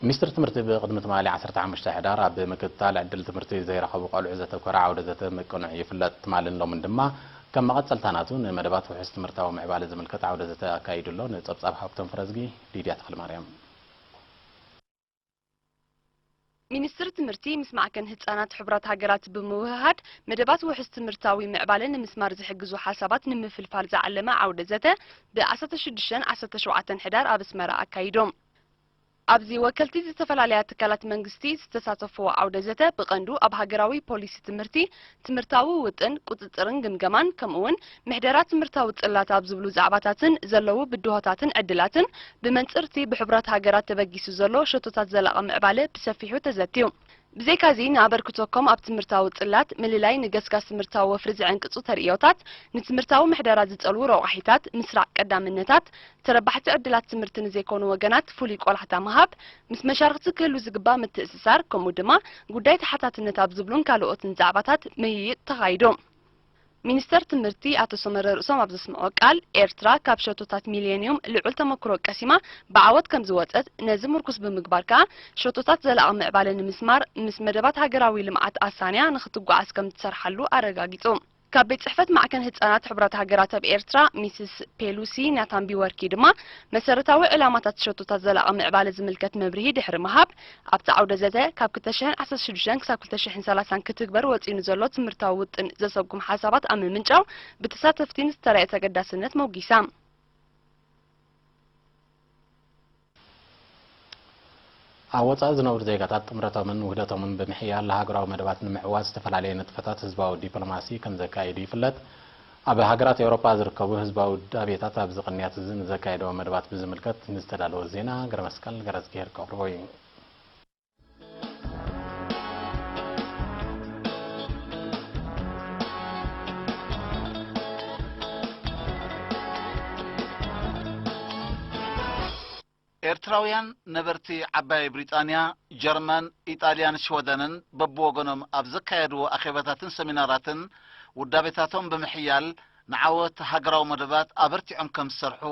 ሚኒስትሪ ትምህርቲ ብቕድሚ ትማሊ ዓሰርተ ሓሙሽተ ሕዳር ኣብ ምክትታል ዕድል ትምህርቲ ዘይረኸቡ ቆልዑ ዘተኮረ ዓውደ ዘተ ምቅንዑ ይፍለጥ። ትማልን ሎምን ድማ ከም መቐጸልታ ናቱ ንመደባት ውሑስ ትምህርታዊ ምዕባለ ዝምልከት ዓውደ ዘተ ኣካይዱ ኣሎ። ንጸብጻብ ሃብቶም ፍረዝጊ፣ ሊድያ ተኽለማርያም። ሚኒስትሪ ትምህርቲ ምስ ማዕከን ህጻናት ሕቡራት ሃገራት ብምውህሃድ መደባት ውሑስ ትምህርታዊ ምዕባለ ንምስማር ዝሕግዙ ሓሳባት ንምፍልፋል ዝዓለመ ዓውደ ዘተ ብ ዓሰርተ ሽዱሽተን ዓሰርተ ሸውዓተን ሕዳር ኣብ ኣስመራ ኣካይዶም። ኣብዚ ወከልቲ ዝተፈላለያ ትካላት መንግስቲ ዝተሳተፍዎ ዓውደ ዘተ ብቐንዱ ኣብ ሃገራዊ ፖሊሲ ትምህርቲ፣ ትምህርታዊ ውጥን፣ ቁጽጽርን ግምገማን፣ ከምኡ'ውን ምሕደራ ትምህርታዊ ጽላት ኣብ ዝብሉ ዛዕባታትን ዘለዉ ብድሆታትን ዕድላትን፣ ብመንጽር'ቲ ብሕቡራት ሃገራት ተበጊሱ ዘሎ ሸቶታት ዘላቒ ምዕባለ ብሰፊሑ ተዘትዩ። ብዘይካዚ፣ ንኣበርክቶኩም ኣብ ትምህርታዊ ጽላት፣ ምልላይ ንገስጋስ ትምህርታዊ ወፍሪ ዝዕንቅጹ ተርእዮታት፣ ንትምህርታዊ ምሕደራ ዝጸልዉ ረቋሒታት፣ ምስራቕ ቀዳምነታት፣ ተረባሕቲ ዕድላት ትምህርቲ ንዘይኮኑ ወገናት ፍሉይ ቆላሕታ ምሃብ፣ ምስ መሻርኽቲ ክህሉ ዝግባእ ምትእስሳር፣ ከምኡ ድማ ጉዳይ ተሓታትነት ኣብ ዝብሉን ካልኦትን ዛዕባታት ምይይጥ ተኻይዱ። ሚኒስተር ትምህርቲ ኣቶ ሰመረ ርእሶም ኣብ ዘስምዖ ቃል፣ ኤርትራ ካብ ሸቶታት ሚሌንዩም ልዑል ተመክሮ ቀሲማ ብዓወት ከም ዝወጸት፣ ነዚ ምርኩስ ብምግባር ከኣ ሸቶታት ዘላቒ ምዕባለ ንምስማር ምስ መደባት ሃገራዊ ልምዓት ኣሳንያ ንኽትጓዓዝ ከም ትሰርሓሉ ኣረጋጊጹ። ካብ ቤት ጽሕፈት ማዕከን ህጻናት ሕቡራት ሃገራት ኣብ ኤርትራ ሚስስ ፔሉሲ ናታምቢወርኪ ድማ መሰረታዊ ዕላማታት ሸቶታት ዘላቒ ምዕባለ ዝምልከት መብርሂ ድሕሪ ምሃብ፣ ኣብቲ ዓውደ ዘተ ካብ ክልተ ሽሕን ዓሰርተ ሽዱሽተን ክሳብ ክልተ ሽሕን ሰላሳን ክትግበር ወጺኡ ንዘሎ ትምህርታዊ ውጥን ዘሰጉም ሓሳባት ኣብ ምምንጫው ብተሳተፍቲ ንዝተራእየ ተገዳስነት ሞጊሳ። ኣብ ወጻኢ ዝነብሩ ዜጋታት ጥምረቶምን ውህደቶምን ብምሕያል ሃገራዊ መደባት ንምዕዋት ዝተፈላለየ ንጥፈታት ህዝባዊ ዲፕሎማሲ ከም ዘካይዱ ይፍለጥ። ኣብ ሃገራት ኤውሮጳ ዝርከቡ ህዝባዊ ውዳቤታት ኣብዚ ቅንያት እዚ ንዘካየደዎ መደባት ብዝምልከት ንዝተዳለወ ዜና ገረመስቀል ገረዝግሄር ከቕርቦ እዩ። ኤርትራውያን ነበርቲ ዓባይ ብሪጣንያ፣ ጀርመን፣ ኢጣልያን ሽወደንን በብወገኖም ኣብ ዘካየድዎ ኣኼባታትን ሰሚናራትን ውዳቤታቶም ብምሕያል ንዓወት ሃገራዊ መደባት ኣበርቲዖም ከም ዝሰርሑ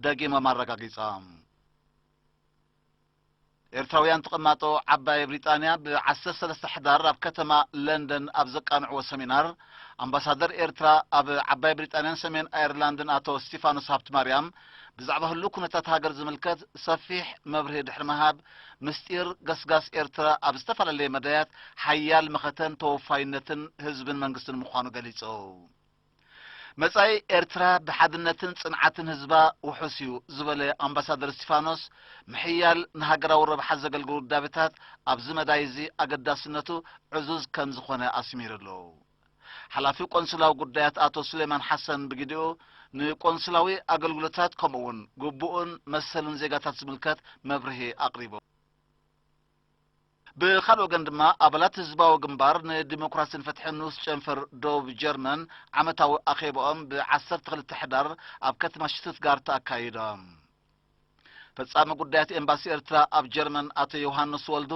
ደጊሞም ኣረጋጊጾም። ኤርትራውያን ተቐማጦ ዓባይ ብሪጣንያ ብ ዓሰርተ ሰለስተ ሕዳር ኣብ ከተማ ለንደን ኣብ ዘቃንዕዎ ሰሚናር፣ ኣምባሳደር ኤርትራ ኣብ ዓባይ ብሪጣንያን ሰሜን ኣየርላንድን ኣቶ እስቲፋኖስ ሃብትማርያም ብዛዕባ ህሉው ኩነታት ሃገር ዝምልከት ሰፊሕ መብርሂ ድሕሪ ምሃብ፣ ምስጢር ገስጋስ ኤርትራ ኣብ ዝተፈላለየ መዳያት ሓያል መኸተን ተወፋይነትን ህዝብን መንግስትን ምዃኑ ገሊጹ። መጻኢ ኤርትራ ብሓድነትን ጽንዓትን ህዝባ ውሑስ እዩ ዝበለ ኣምባሳደር እስቲፋኖስ፣ ምሕያል ንሃገራዊ ረብሓ ዘገልግሉ ውዳቤታት ኣብዚ መዳይ እዚ ኣገዳስነቱ ዕዙዝ ከም ዝኾነ ኣስሚሩሉ። ሓላፊ ቆንስላዊ ጉዳያት ኣቶ ሱሌማን ሓሰን ብግዲኡ፣ ንቆንስላዊ ኣገልግሎታት ከምኡ'ውን ግቡእን መሰልን ዜጋታት ዝምልከት መብርሂ ኣቕሪቡ። ብኻልእ ወገን ድማ፣ ኣባላት ህዝባዊ ግንባር ንዲሞክራሲን ፍትሕን ንኡስ ጨንፈር ዶብ ጀርመን ዓመታዊ ኣኼባኦም ብ ዓሰርተ ክልተ ሕዳር ኣብ ከተማ ሽቱትጋርት ኣካይዶም። ፈጻሚ ጉዳያት ኤምባሲ ኤርትራ ኣብ ጀርመን ኣቶ ዮሃንስ ወልዱ፣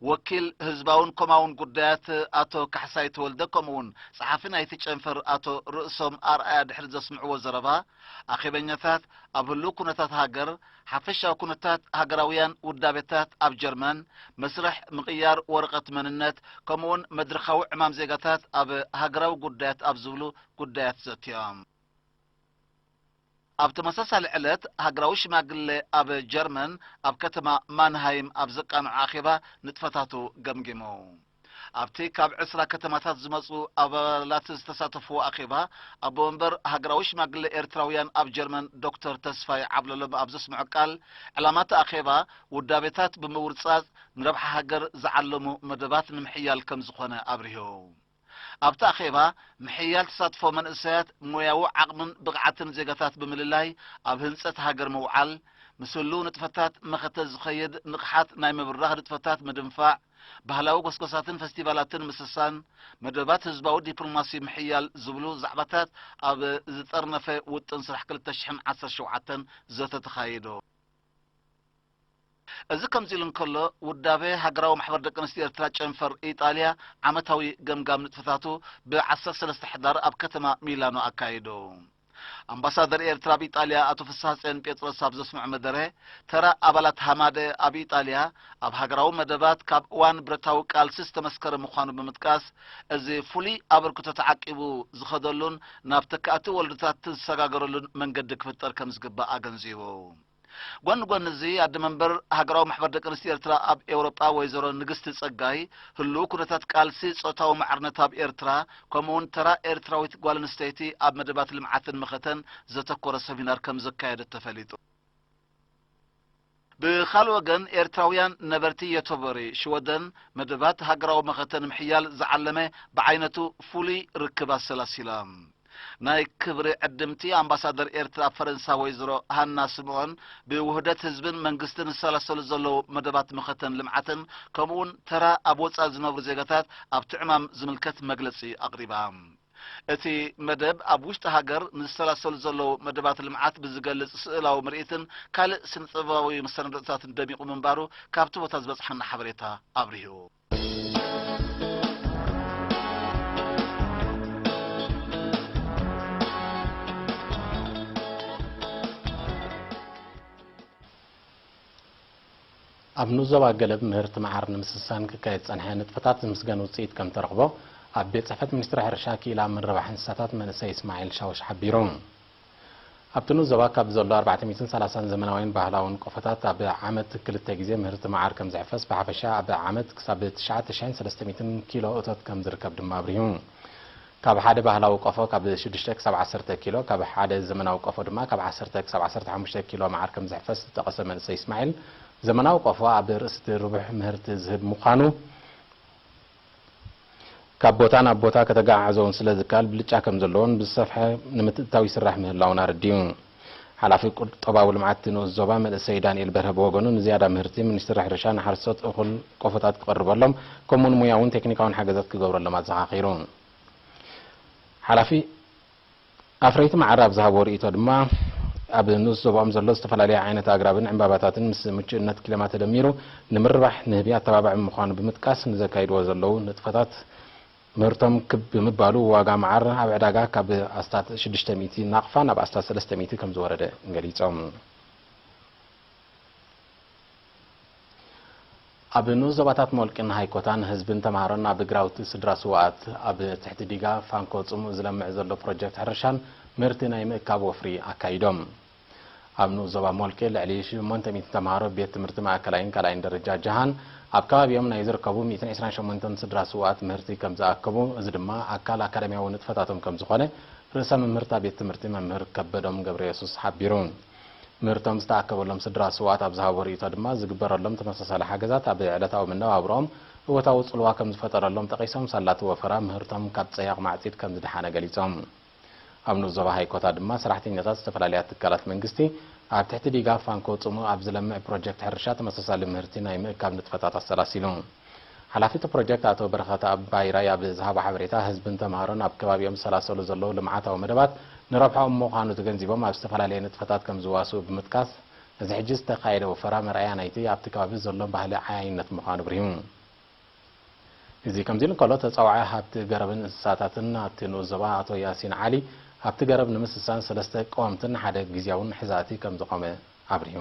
ወኪል ህዝባውን ኮማውን ጉዳያት ኣቶ ካሕሳይ ተወልደ፣ ከምኡ'ውን ጸሓፊ ናይቲ ጨንፈር ኣቶ ርእሶም ኣርኣያ ድሕሪ ዘስምዕዎ ዘረባ፣ ኣኼበኛታት ኣብ ህሉው ኩነታት ሃገር፣ ሓፈሻዊ ኩነታት ሃገራውያን ውዳቤታት ኣብ ጀርመን፣ መስርሕ ምቕያር ወረቐት መንነት፣ ከምኡ'ውን መድረኻዊ ዕማም ዜጋታት ኣብ ሃገራዊ ጉዳያት ኣብ ዝብሉ ጉዳያት ዘትዮም። ኣብ ተመሳሳሊ ዕለት፣ ሃገራዊ ሽማግለ ኣብ ጀርመን፣ ኣብ ከተማ ማንሃይም ኣብ ዘቃንዖ ኣኼባ ንጥፈታቱ ገምጊሙ። ኣብቲ ካብ ዕስራ ከተማታት ዝመጹ ኣባላት ዝተሳተፍዎ ኣኼባ፣ ኣቦ መንበር ሃገራዊ ሽማግለ ኤርትራውያን ኣብ ጀርመን ዶክተር ተስፋይ ዓብለሎም ኣብ ዘስምዖ ቃል፣ ዕላማ እቲ ኣኼባ ውዳቤታት ብምውርጻጽ ንረብሓ ሃገር ዝዓለሙ መደባት ንምሕያል ከም ዝኾነ ኣብሪሁ። ኣብቲ ኣኼባ፣ ምሕያል ተሳትፎ መንእሰያት፣ ሞያዊ ዓቕምን ብቕዓትን ዜጋታት ብምልላይ ኣብ ህንጸት ሃገር ምውዓል፣ ምስ ህሉው ንጥፈታት መኸተ ዝኸይድ ንቕሓት ናይ ምብራኽ ንጥፈታት ምድንፋዕ፣ ባህላዊ ጎስጎሳትን ፈስቲቫላትን ምስሳን፣ መደባት ህዝባዊ ዲፕሎማሲ ምሕያል ዝብሉ ዛዕባታት ኣብ ዝጠርነፈ ውጥን ስራሕ ክልተ ሽሕን ዓሰርተ ሸውዓተን ዘተ ተኻይዱ። እዚ ከምዚ ኢሉ እንከሎ፣ ውዳበ ሃገራዊ ማሕበር ደቂ ኣንስትዮ ኤርትራ ጨንፈር ኢጣልያ ዓመታዊ ገምጋም ንጥፈታቱ ብ ዓሰርተ ሰለስተ ሕዳር ኣብ ከተማ ሚላኖ ኣካይዱ። ኣምባሳደር ኤርትራ ኣብ ኢጣልያ ኣቶ ፍስሃጽዮን ጴጥሮስ ኣብ ዘስምዖ መደረ፣ ተራ ኣባላት ሃማደ ኣብ ኢጣልያ ኣብ ሃገራዊ መደባት ካብ እዋን ብረታዊ ቃልሲ ዝተመስከረ ምዃኑ ብምጥቃስ፣ እዚ ፍሉይ ኣበርክቶ ተዓቂቡ ዝኸደሉን ናብ ተካእቲ ወለዶታት ዝሰጋገረሉን መንገዲ ክፍጠር ከም ዝግባእ ኣገንዚቡ። ጎኒ ጎኒ እዚ፣ ኣደ መንበር ሃገራዊ ማሕበር ደቂ ኣንስትዮ ኤርትራ ኣብ ኤውሮጳ ወይዘሮ ንግስቲ ጸጋይ፣ ህሉው ኩነታት ቃልሲ ጾታዊ ማዕርነት ኣብ ኤርትራ፣ ከምኡውን ተራ ኤርትራዊት ጓል ኣንስተይቲ ኣብ መደባት ልምዓትን መኸተን ዘተኮረ ሰሚናር ከም ዘካየደት ተፈሊጡ። ብኻልእ ወገን፣ ኤርትራውያን ነበርቲ ዮቶቦሪ፣ ሽወደን፣ መደባት ሃገራዊ መኸተ ንምሕያል ዝዓለመ ብዓይነቱ ፍሉይ ርክብ ኣሰላሲሎም። ናይ ክብሪ ዕድምቲ ኣምባሳደር ኤርትራ ኣብ ፈረንሳ ወይዘሮ ሃና ስምኦን፣ ብውህደት ህዝብን መንግስትን ዝሰላሰሉ ዘለዉ መደባት መኸተን ልምዓትን፣ ከምኡውን ተራ ኣብ ወጻኢ ዝነብሩ ዜጋታት ኣብቲ ዕማም ዝምልከት መግለጺ ኣቕሪባ። እቲ መደብ ኣብ ውሽጢ ሃገር ንዝሰላሰሉ ዘለዉ መደባት ልምዓት ብዝገልጽ ስእላዊ ምርኢትን ካልእ ስነ-ጥበባዊ መሰናድኦታትን ደሚቑ ምንባሩ ካብቲ ቦታ ዝበጽሓና ሓበሬታ ኣብሪሁ። ኣብ ንኡስ ዞባ ገለብ ምህርቲ መዓር ንምስሳን ክካየድ ዝጸንሐ ንጥፈታት ዝምስገን ውጽኢት ከም ተረኽቦ ኣብ ቤት ጽሕፈት ሚኒስትሪ ሕርሻ ክኢላ ምርባሕ እንስሳታት መንእሰይ እስማዒል ሻውሽ ሓቢሩ። ኣብቲ ንኡስ ዞባ ካብ ዘሎ ኣርባዕተ ሚእትን ሰላሳን ዘመናውያን ባህላውን ቆፎታት ኣብ ዓመት ክልተ ግዜ ምህርቲ መዓር ከም ዝሕፈስ፣ ብሓፈሻ ኣብ ዓመት ክሳብ ትሽዓተ ሽሕን ሰለስተ ሚእትን ኪሎ እቶት ከም ዝርከብ ድማ ኣብሪሁ። ካብ ሓደ ባህላዊ ቆፎ ካብ ሽዱሽተ ክሳብ ዓሰርተ ኪሎ፣ ካብ ሓደ ዘመናዊ ቆፎ ድማ ካብ ዓሰርተ ክሳብ ዓሰርተ ሓሙሽተ ኪሎ መዓር ከም ዝሕፈስ ዝጠቐሰ መንእሰይ እስማዒል፣ ዘመናዊ ቆፎ ኣብ ርእሲ እቲ ርቡሕ ምህርቲ ዝህብ ምዃኑ፣ ካብ ቦታ ናብ ቦታ ከተገዓዕዞ እውን ስለ ዝከኣል ብልጫ ከም ዘለዎን ብዝሰፍሐ ንምትእትታው ይስራሕ ምህላውን ኣረዲኡ። ሓላፊ ቁጠባዊ ልምዓት ንኡስ ዞባ መንእሰይ ዳንኤል በርሀ ብወገኑ፣ ንዝያዳ ምህርቲ ሚኒስትሪ ሕርሻ ንሓረስቶት እኹል ቆፎታት ክቐርበሎም፣ ከምኡውን ሞያውን ቴክኒካውን ሓገዛት ክገብረሎም ኣዘኻኺሩ። ሓላፊ ኣፍረይቲ መዓር ኣብ ዝሃቦ ርእይቶ ድማ፣ ኣብ ንኡስ ዞባኦም ዘሎ ዝተፈላለየ ዓይነት ኣግራብን ዕምባባታትን ምስ ምቹእነት ክሊማ ተደሚሩ ንምርባሕ ንህቢ ኣተባባዒ ምዃኑ ብምጥቃስ፣ ንዘካይድዎ ዘለዉ ንጥፈታት ምህርቶም ክብ ብምባሉ፣ ዋጋ መዓር ኣብ ዕዳጋ ካብ ኣስታት ሽዱሽተ ሚእቲ ናቕፋ ናብ ኣስታት ሰለስተ ሚእቲ ከም ዝወረደ ገሊጾም። ኣብ ንኡስ ዞባታት ሞልቅን ሃይኮታን ህዝብን ተምሃሮን ኣብ ግራውቲ ስድራ ስውኣት ኣብ ትሕቲ ዲጋ ፋንኮ ጽሙእ ዝለምዕ ዘሎ ፕሮጀክት ሕርሻን ምህርቲ ናይ ምእካብ ወፍሪ ኣካይዶም። ኣብ ንኡስ ዞባ ሞልቂ ልዕሊ ሽሞንተ ሚእቲ ተምሃሮ ቤት ትምህርቲ ማእከላይን ካልኣይን ደረጃ ጀሃን ኣብ ከባቢኦም ናይ ዝርከቡ ሚእትን ዕስራን ሸሞንተን ስድራ ስውኣት ምህርቲ ከም ዝኣከቡ፣ እዚ ድማ ኣካል ኣካዳሚያዊ ንጥፈታቶም ከም ዝኾነ ርእሰ መምህርታ ቤት ትምህርቲ መምህር ከበዶም ገብረየሱስ ሓቢሩ። ምህርቶም ዝተኣከበሎም ስድራ ስውኣት ኣብ ዝሃቦ ርእይቶ ድማ፣ ዝግበረሎም ተመሳሳሊ ሓገዛት ኣብ ዕለታዊ መነባብሮኦም እወታዊ ጽልዋ ከም ዝፈጠረሎም ጠቒሶም፣ ሳላ እቲ ወፈራ ምህርቶም ካብ ጸያቕ ማዕጺድ ከም ዝደሓነ ገሊጾም። ኣብ ንኡስ ዞባ ሃይኮታ ድማ ሰራሕተኛታት ዝተፈላለያ ትካላት መንግስቲ ኣብ ትሕቲ ዲጋ ፋንኮ ጽሙእ ኣብ ዝለምዕ ፕሮጀክት ሕርሻ ተመሳሳሊ ምህርቲ ናይ ምእካብ ንጥፈታት ኣሰላሲሉ። ሓላፊ እቲ ፕሮጀክት ኣቶ በረኸት ኣባይራይ ኣብ ዝሃቦ ሓበሬታ፣ ህዝብን ተምሃሮን ኣብ ከባቢኦም ዝሰላሰሉ ዘለዉ ልምዓታዊ መደባት ንረብሓኦም ምዃኑ ተገንዚቦም፣ ኣብ ዝተፈላለየ ንጥፈታት ከም ዝዋስኡ ብምጥቃስ፣ እዚ ሕጂ ዝተኻየደ ወፈራ መርኣያ ናይቲ ኣብቲ ከባቢ ዘሎ ባህሊ ዓያይነት ምዃኑ ኣብሪሁ። እዚ ከምዚ ኢሉ እንከሎ፣ ተጻዋዒ ሃብቲ ገረብን እንስሳታትን ኣብቲ ንኡስ ዞባ ኣቶ ያሲን ዓሊ፣ ኣብቲ ገረብ ንምስሳን ሰለስተ ቀወምትን ሓደ ግዝያውን ሕዛእቲ ከም ዝቖመ ኣብሪሁ።